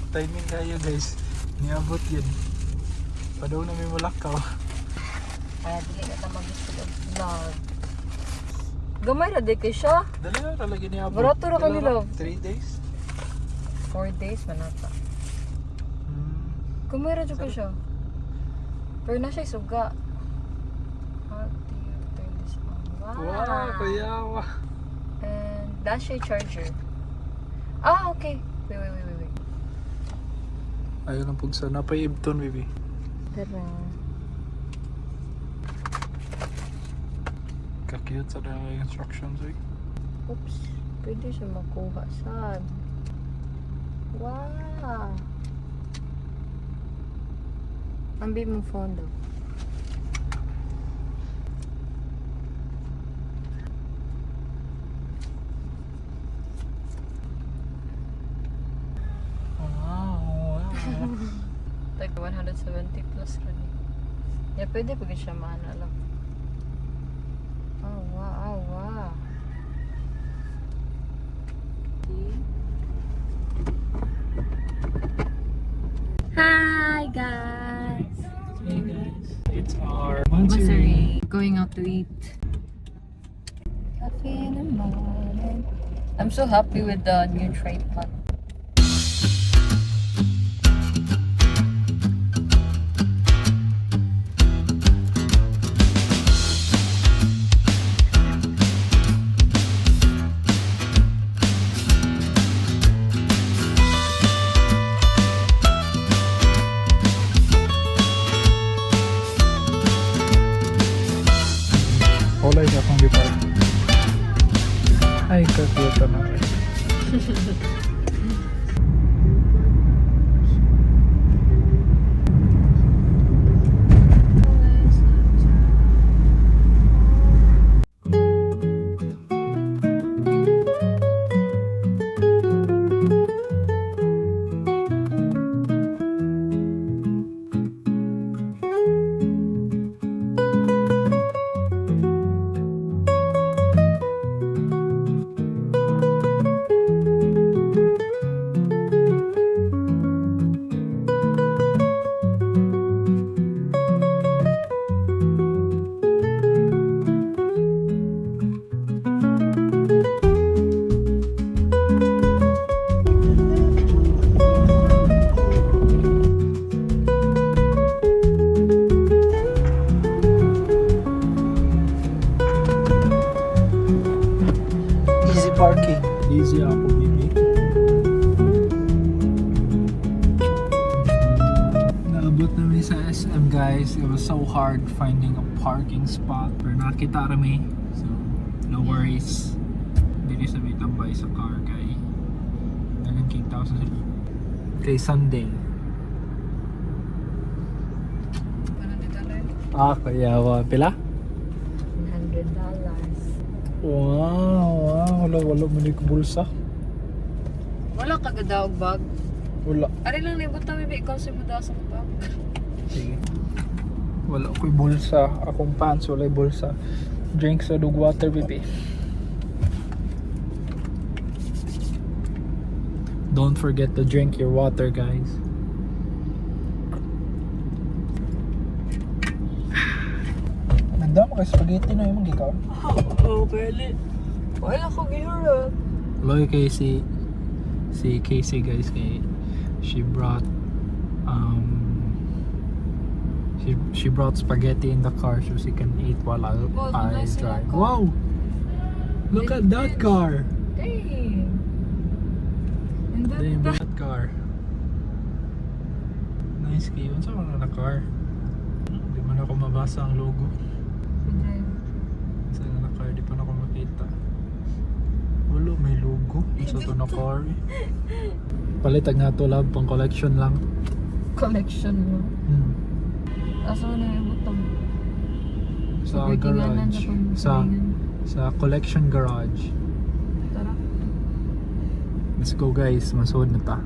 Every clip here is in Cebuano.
Timing kayo, guys. Niabot yun. Padaw na may mulakaw. Kaya dili na ta mag-gusto og vlog. Gamay ra di kay siya. Dali na talaga niabot. Barato ra ka nila. 3 days? 4 days man ata. Gamay ra jud kay siya. Pero na siya suga. How do you turn this on? Wow. Wow, kuya. Wow. And that's your charger. Ah, okay. Wait, wait, wait, wait, wait. Ayaw lang pugsa. Napay ibton, baby. Tara. Ka-cute sa mga instructions, eh. Oops. Pwede siya makuha. Saan? Wow. Ambi mong phone daw. Wow. Like 170 plus rin eh. Yeah, pwede pag siya maano alam. Oh, wow. See? Hi, guys! Hey guys, it's our monthsary. Going out to eat. Coffee in the morning. I'm so happy with the new tripod. Wala yung akong gipar. Ay, ka-cute na. Easy parking. Easy ako, baby. Naabot namin sa SM, guys. It was so hard finding a parking spot. Pero nakita rami. So, no worries. Dili sa may tambay sa car kay dagan kay tao sa sila. Kay Sunday. $100. Ah, kaya wa pila? $100. Wow. Wala, wala mo ni bulsa. Wala ka gadaog bag. Wala. Ari lang naibutang bibi ikaw sa buda sa bag. Sige. Wala ko'y bulsa. Akong pants, wala'y bulsa. Drink sa dug water, baby. Don't forget to drink your water, guys. Nagdama kay spaghetti na yung gikaon. Oh, barely. Wala ko gihurot. Loy kay si Casey, guys, kay she brought spaghetti in the car so she can eat while Well, I nice drive. car. Wow! Look at that car! Dang. And that, Damn, that car. Nice kayo. Unsa man na car? Di man ako mabasa ang logo. Sa na car, di pa na ako makita. Wala, may logo. Unsa to na car, eh? Palit ang nga to, love, pang collection lang. Collection mo. Asa mo na yung butang? Sa garage. Sa collection garage. Tara. Let's go, guys, masuod na ta.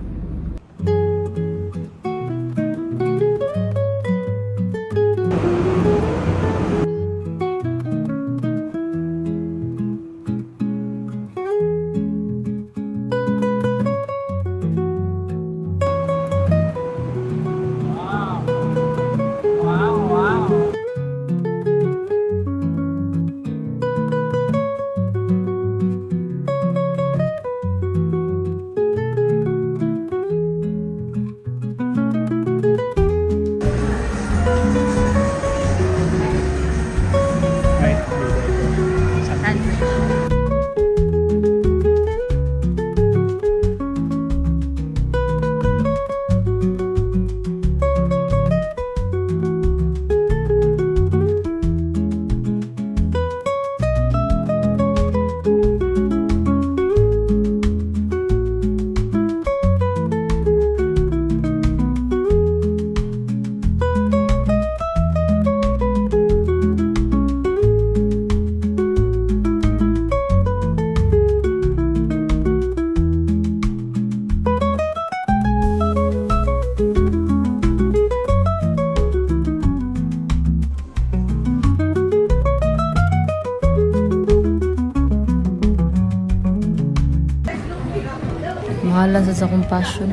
Mahal lang sa akong passion.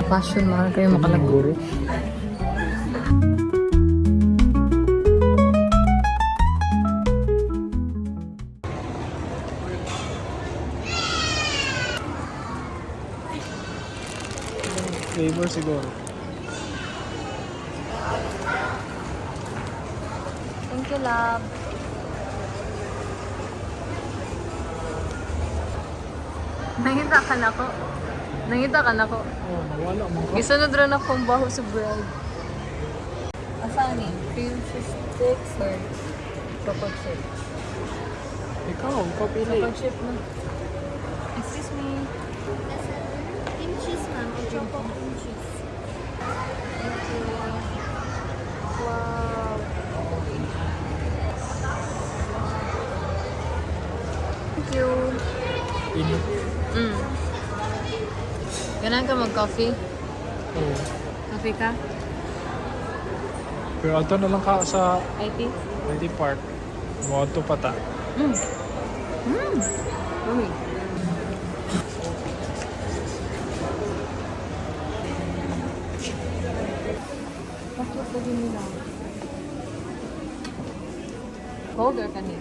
Passion, mahal kayo makalago. Guro. Flavor siguro. Thank you, love. Nangita ka na ko. Nangita ka na ko. Oh, nawala mo ka. Gisunod rin akong baho sa bread. Asa ni? Cream cheese sticks or choco chip? Ikaw, ikaw pili. Choco chip na. Excuse me. Cream cheese, ma'am. O choco cream cheese. Thank you. Wow. Thank you. Init. Ganahan ka mag-coffee? Oo. Coffee ka? Pero ato na lang ka sa IT? IT Park. Mo pa ta. Yummy. Bakit lagi nila? Gold or kanin?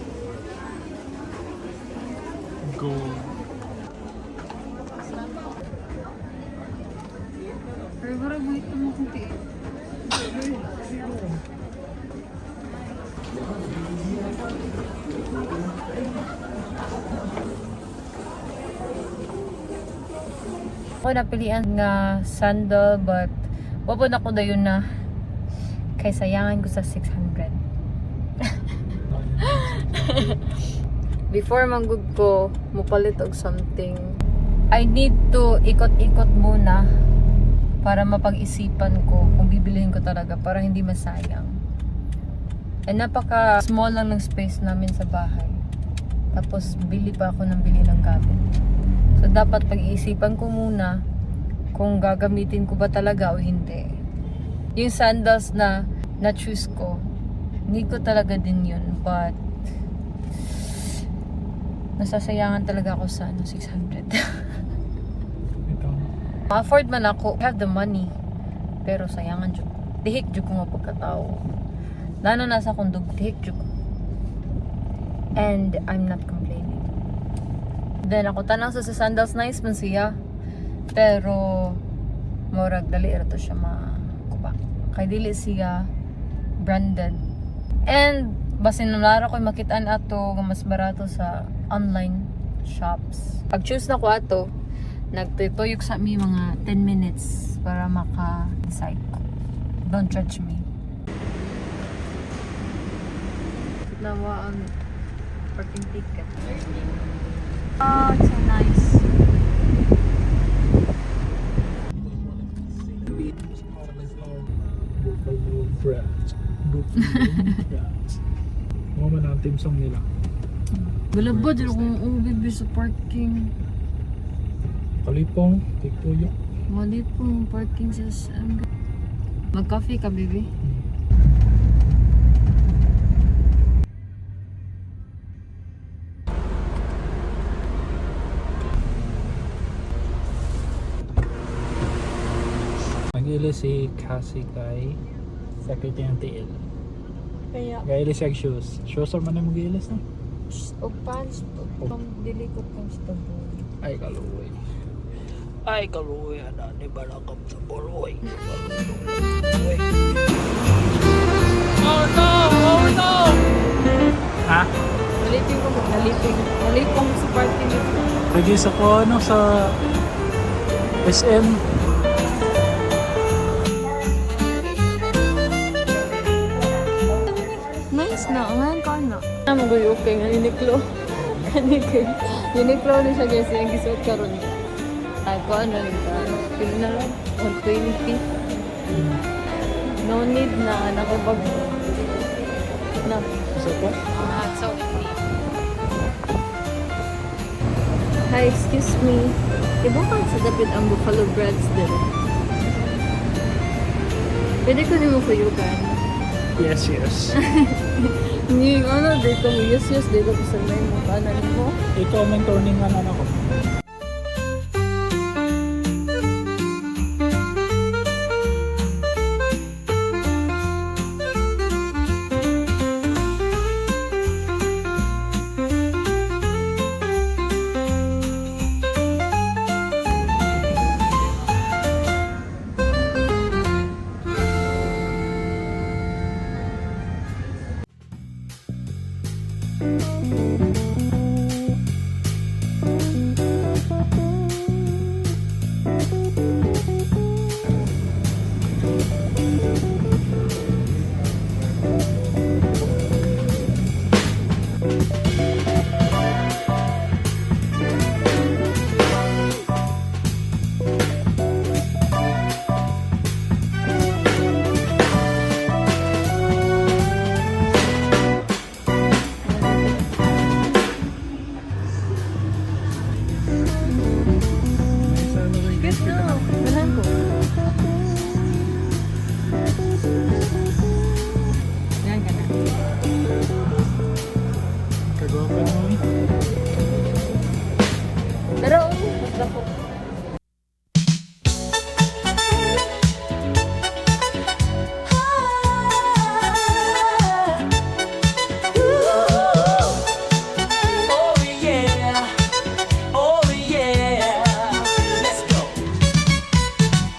Gold. Pero parang ito mo kung tiit. Ako napilian nga sandal, but wapo na ko dayon na kay sayangan ko sa 600. Before manggug ko, mupalit og something. I need to ikot-ikot muna para mapag-isipan ko kung bibilihin ko talaga para hindi masayang. And napaka small lang ng space namin sa bahay. Tapos bili pa ako ng bili ng gamit. So dapat pag-iisipan ko muna kung gagamitin ko ba talaga o hindi. Yung sandals na na-choose ko, hindi ko talaga din yun. But nasasayangan talaga ako sa ano, 600. Ito. Ma-afford man ako, I have the money. Pero sayangan jud. Tihik jud ko nga pagkatao. Lalo na sa akong dug, tihik jud ko. And I'm not complaining. Then ako tanang sa sandals, nice man siya. Pero murag dali ra to siya makuba. Kay dili siya branded. And basin nara ko makitaan ato nga mas barato sa online shops. Pag choose na ko ato, nagtutuyok sa mi mga 10 minutes para maka-decide ko. Don't judge me. Nawa ang parking ticket. Oh, it's so nice. Buffalo Brats. Buffalo Brats. Mo man ang team song nila. Galabad, kung ubibi sa parking. Kalipong, Tikpuyok. Mali po parking sa SM. Mag-coffee ka, baby. Nag-ili si Cassie kay sakit yung tiil. Kaya, Gaili siya og shoes. Shoes or man ang mag-ilis na? og pants, pang dili ko comfortable. Ay kaluoy. Ay kaluoy ana ni balakam sa boloy. Oh no! Oh no! Ha? Naliping ko, naliping. Nalipong sa parking dito. Lagi sa ko ano sa SM. Nice na, ngayon ko ano. Ano mo okay nga Uniqlo. Kani kay Uniqlo ni siya guys, yung gisuot karon. Ay ko ano rin ka. Pili na lang 120. No need na nakabag na. Sa ko? Ah, so Hi, excuse me. Ibukan sa dapit ang buffalo breads din. Pwede ko nimo kuyugan. Yes. Hindi, ano, di ko yes, yes, di ko pasanay mo. Kanan mo. Ito ang turning ano ko.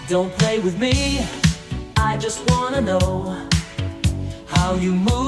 Don't play with me. I just wanna know how you move.